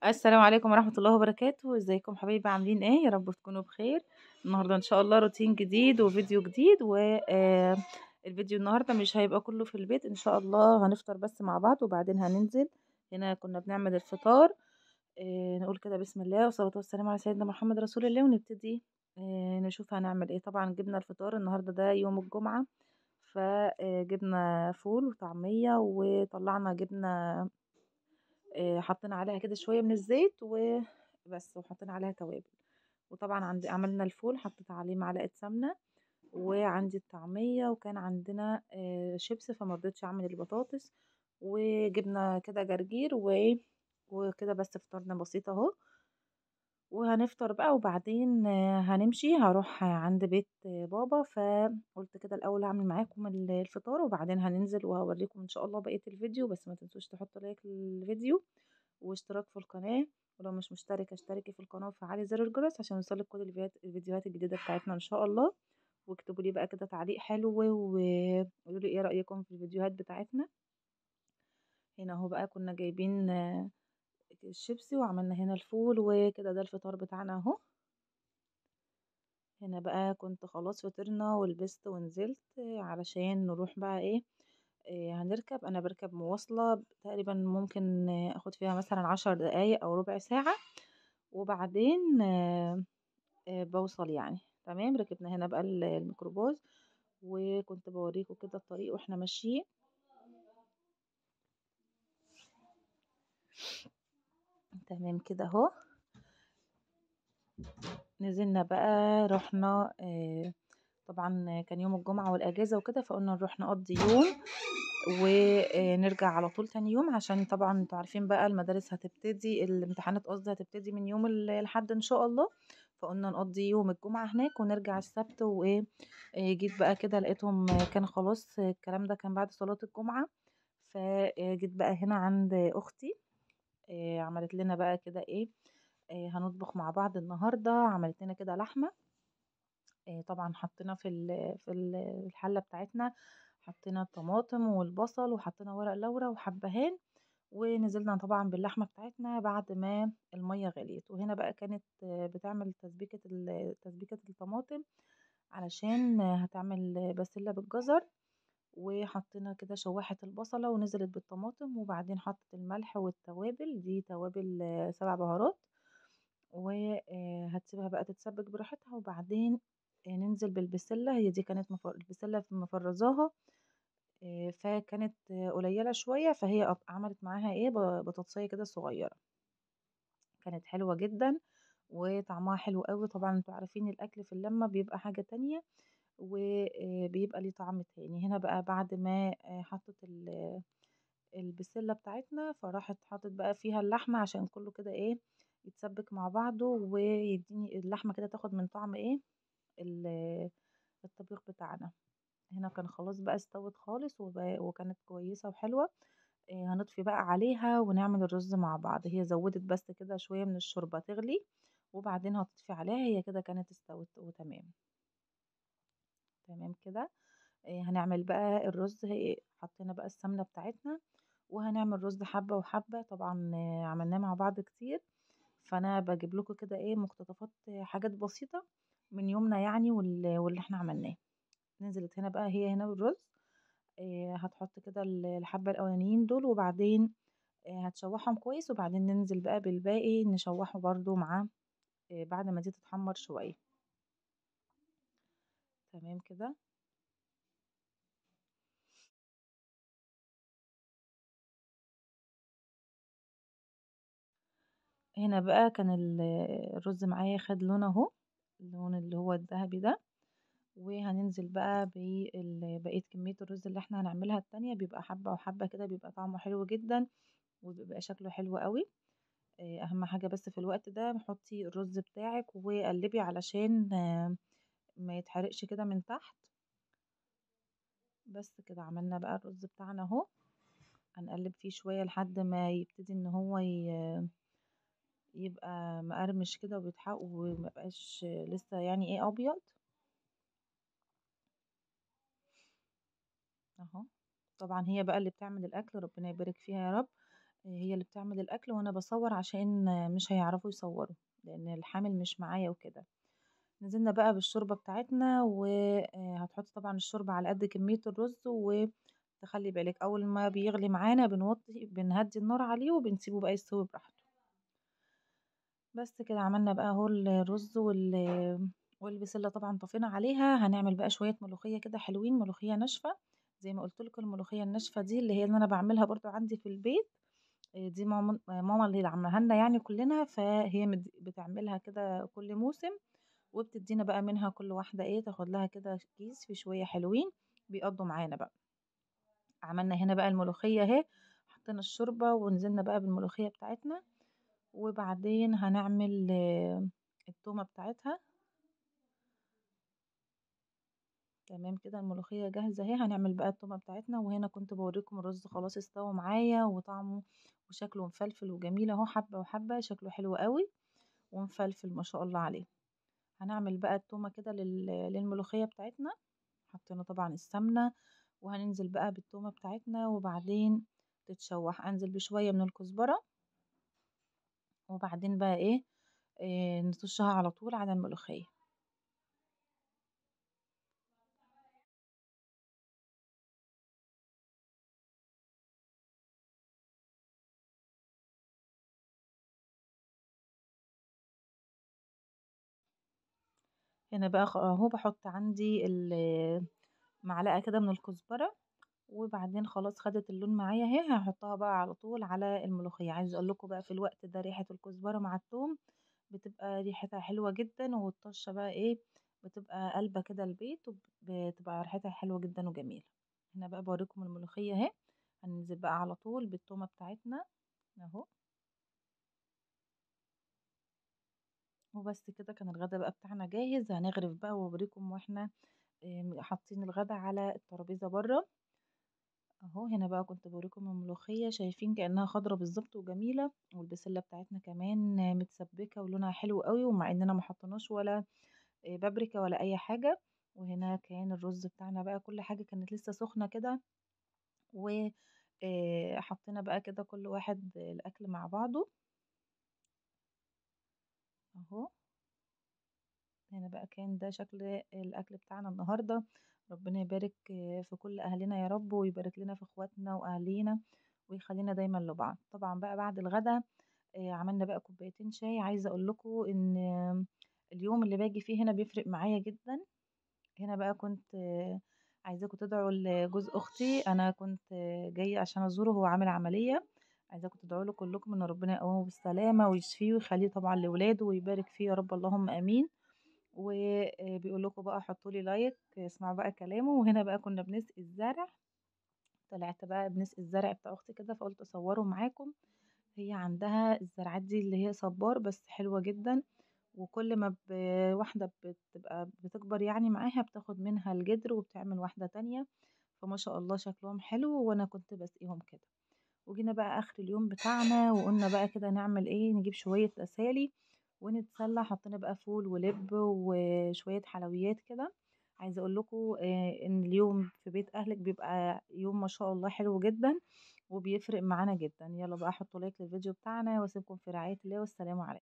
السلام عليكم ورحمة الله وبركاته. ازيكم حبايبي، عاملين ايه؟ يا رب تكونوا بخير. النهارده ان شاء الله روتين جديد وفيديو جديد، والفيديو النهارده مش هيبقى كله في البيت ان شاء الله، هنفطر بس مع بعض وبعدين هننزل. هنا كنا بنعمل الفطار، نقول كده بسم الله والصلاة والسلام على سيدنا محمد رسول الله، ونبتدي نشوف هنعمل ايه. طبعا جبنا الفطار النهارده، ده يوم الجمعة، فجبنا فول وطعمية وطلعنا جبنة، حطينا عليها كده شوية من الزيت وبس، وحطينا عليها توابل. وطبعا عملنا الفول، حطيت عليه معلقه سمنه، وعندي الطعمية، وكان عندنا شيبس فما رضيتش اعمل البطاطس، وجبنا كده جرجير وكده بس. فطرنا بسيط اهو، وهنفطر بقى وبعدين هنمشي. هروح عند بيت بابا، فقلت كده الاول اعمل معاكم الفطار وبعدين هننزل وهوريكم ان شاء الله بقية الفيديو. بس ما تنسوش تحطوا لايك للفيديو واشتراك في القناة، ولو مش مشتركة اشتركي في القناة وفعلي زر الجرس عشان يوصلك كل الفيديوهات الجديدة بتاعتنا ان شاء الله. واكتبوا لي بقى كده تعليق حلو وقولوا لي ايه رايكم في الفيديوهات بتاعتنا. هنا اهو بقى كنا جايبين الشيبسي وعملنا هنا الفول وكده، ده الفطار بتاعنا اهو. هنا بقى كنت خلاص فطرنا ولبست ونزلت علشان نروح بقى ايه هنركب. انا بركب مواصلة تقريبا ممكن اخد فيها مثلا 10 دقايق او ربع ساعة، وبعدين بوصل يعني. تمام. ركبنا هنا بقى الميكروباص، وكنت بوريكم كده الطريق واحنا ماشيين. تمام كده اهو. نزلنا بقى، رحنا طبعا كان يوم الجمعة والاجازة وكده، فقلنا نروح نقضي يوم ونرجع على طول تاني يوم، عشان طبعا انتوا عارفين بقى المدارس هتبتدي، الامتحانات قصدي هتبتدي من يوم الاحد ان شاء الله، فقلنا نقضي يوم الجمعة هناك ونرجع السبت. وايه جيت بقى كده لقيتهم كان خلاص الكلام ده كان بعد صلاة الجمعة، فجيت بقى هنا عند اختي، عملت لنا بقى كده ايه، هنطبخ مع بعض النهارده. عملت لنا كده لحمه، طبعا حطينا في الحلة بتاعتنا، حطينا الطماطم والبصل وحطينا ورق لورا وحبهان، ونزلنا طبعا باللحمه بتاعتنا بعد ما المية غليت. وهنا بقى كانت بتعمل تسبيكه الطماطم علشان هتعمل بسلة بالجزر، وحطينا كده شوحت البصله ونزلت بالطماطم، وبعدين حطت الملح والتوابل، دي توابل 7 بهارات، وهتسيبها بقى تتسبك براحتها. وبعدين ننزل بالبسله، هي دي كانت البسله مفرزاها، فكانت قليله شوية، فهي عملت معاها ايه بطاطسيه كده صغيرة، كانت حلوة جدا وطعمها حلو قوي. طبعا انتوا عارفين الاكل في اللمة بيبقى حاجة تانية وبيبقى ليه طعم تاني. هنا بقى بعد ما حطت البسله بتاعتنا، فراحت حطت بقى فيها اللحمة عشان كله كده ايه يتسبك مع بعضه، ويديني اللحمة كده تاخد من طعم ايه الطبيخ بتاعنا. هنا كان خلاص بقى استوت خالص وكانت كويسة وحلوه. هنطفي بقى عليها ونعمل الرز مع بعض. هي زودت بس كده شوية من الشوربة تغلي وبعدين هتطفي عليها، هي كده كانت استوت وتمام. تمام كده. هنعمل بقى الرز. حطينا بقى السمنة بتاعتنا وهنعمل رز حبه وحبه، طبعا عملناه مع بعض كتير، فانا بجيب لكم كده ايه مقتطفات حاجات بسيطة من يومنا يعني واللي احنا عملناه. نزلت هنا بقى هي هنا بالرز، هتحط كده الحبة الاولانيين دول، وبعدين هتشوحهم كويس، وبعدين ننزل بقى بالباقي نشوحه برده مع بعد ما دي تتحمر شوية. تمام كده. هنا بقى كان الرز معايا خد لون اهو، اللون اللي هو الذهبي ده، وهننزل بقى بقية كمية الرز اللي احنا هنعملها التانية، بيبقى حبه وحبه كده، بيبقى طعمه حلو جدا وبيبقى شكله حلو قوي. اهم حاجة بس في الوقت ده حطي الرز بتاعك وقلبي علشان ما يتحرقش كده من تحت. بس كده عملنا بقى الرز بتاعنا اهو، هنقلب فيه شوية لحد ما يبتدي ان هو يبقى مقرمش كده وبيتحق ومبقاش لسه يعني ايه ابيض اهو. طبعا هي بقى اللي بتعمل الاكل، ربنا يبارك فيها يا رب. هي اللي بتعمل الاكل وانا بصور عشان مش هيعرفوا يصوروا لان الحامل مش معايا وكده. نزلنا بقى بالشوربه بتاعتنا، وهتحط طبعا الشوربة على قد كمية الرز، وتخلي بالك اول ما بيغلي معانا بنوطي بنهدي النار عليه وبنسيبه بقى يستوي براحته. بس كده عملنا بقى اهو الرز والبسله طبعا طفينا عليها. هنعمل بقى شوية ملوخية كده حلوين، ملوخية ناشفة زي ما قلت لكم. الملوخية الناشفه دي اللي هي اللي انا بعملها برضو عندي في البيت، دي ماما اللي عاملاها لنا يعني كلنا، فهي بتعملها كده كل موسم وبتدينا بقى منها كل واحدة ايه تاخد لها كده كيس في شوية حلوين بيقضوا معانا بقى. عملنا هنا بقى الملوخية اهي، حطينا الشوربة ونزلنا بقى بالملوخيه بتاعتنا، وبعدين هنعمل التومه بتاعتها. تمام كده الملوخية جاهزة اهي. هنعمل بقى التومه بتاعتنا. وهنا كنت بوريكم الرز خلاص استوى معايا وطعمه وشكله مفلفل وجميل اهو، حبه وحبه شكله حلو قوي ومفلفل ما شاء الله عليه. هنعمل بقى التومه كده للملوخيه بتاعتنا. حطينا طبعا السمنة وهننزل بقى بالتومه بتاعتنا، وبعدين تتشوح. انزل بشوية من الكزبره، وبعدين بقى ايه نطشها على طول على الملوخية. هنا بقى اهو بحط عندي معلقه كده من الكزبره، وبعدين خلاص خدت اللون معايا اهي، هحطها بقى على طول على الملوخية. عايزه اقول لكم بقى في الوقت ده ريحه الكزبره مع الثوم بتبقى ريحتها حلوة جدا، والطشه بقى ايه بتبقى قلبه كده البيت وبتبقى ريحتها حلوة جدا وجميلة. هنا بقى بوريكم الملوخية اهي. هننزل بقى على طول بالثومه بتاعتنا اهو. وبس كده كان الغدا بقى بتاعنا جاهز. هنغرف بقى واوريكم واحنا حاطين الغدا على الترابيزة بره اهو. هنا بقى كنت بوريكم الملوخية، شايفين كانها خضرة بالظبط وجميلة، والبسله بتاعتنا كمان متسبكه ولونها حلو قوي، ومع اننا ما حطيناش ولا بابريكا ولا اي حاجة. وهنا كان الرز بتاعنا بقى كل حاجة كانت لسه سخنة كده، وحطينا بقى كده كل واحد الاكل مع بعضه اهو. هنا بقى كان ده شكل الاكل بتاعنا النهارده. ربنا يبارك في كل اهلنا يا رب، ويبارك لنا في اخواتنا واهالينا، ويخلينا دايما لبعض. طبعا بقى بعد الغدا عملنا بقى كوبايتين شاي. عايزه اقول لكم ان اليوم اللي باجي فيه هنا بيفرق معايا جدا. هنا بقى كنت عايزاكم تدعوا لجوز اختي، انا كنت جاية عشان ازوره، هو عامل عملية. عايزاكم تدعوا له كلكم ان ربنا يقومه بالسلامة ويشفيه ويخليه طبعا لاولاده ويبارك فيه يا رب، اللهم امين. وبيقول لكم بقى حطوا لي like، اسمعوا بقى كلامه. وهنا بقى كنا بنسقي الزرع، طلعت بقى بنسقي الزرع بتاع اختي كده، فقلت اصوره معاكم. هي عندها الزرعات دي اللي هي صبار بس حلوة جدا، وكل ما واحدة بتبقى بتكبر يعني معاها بتاخد منها الجدر وبتعمل واحدة تانية، فما شاء الله شكلهم حلو. وانا كنت بسقيهم كده. وجينا بقى اخر اليوم بتاعنا وقلنا بقى كده نعمل ايه، نجيب شوية تسالي ونتسلى. حطينا بقى فول ولب وشوية حلويات كده. عايزه اقول لكم ان اليوم في بيت اهلك بيبقى يوم ما شاء الله حلو جدا وبيفرق معانا جدا. يلا بقى حطوا like للفيديو بتاعنا، واسيبكم في رعاية الله، والسلام عليكم.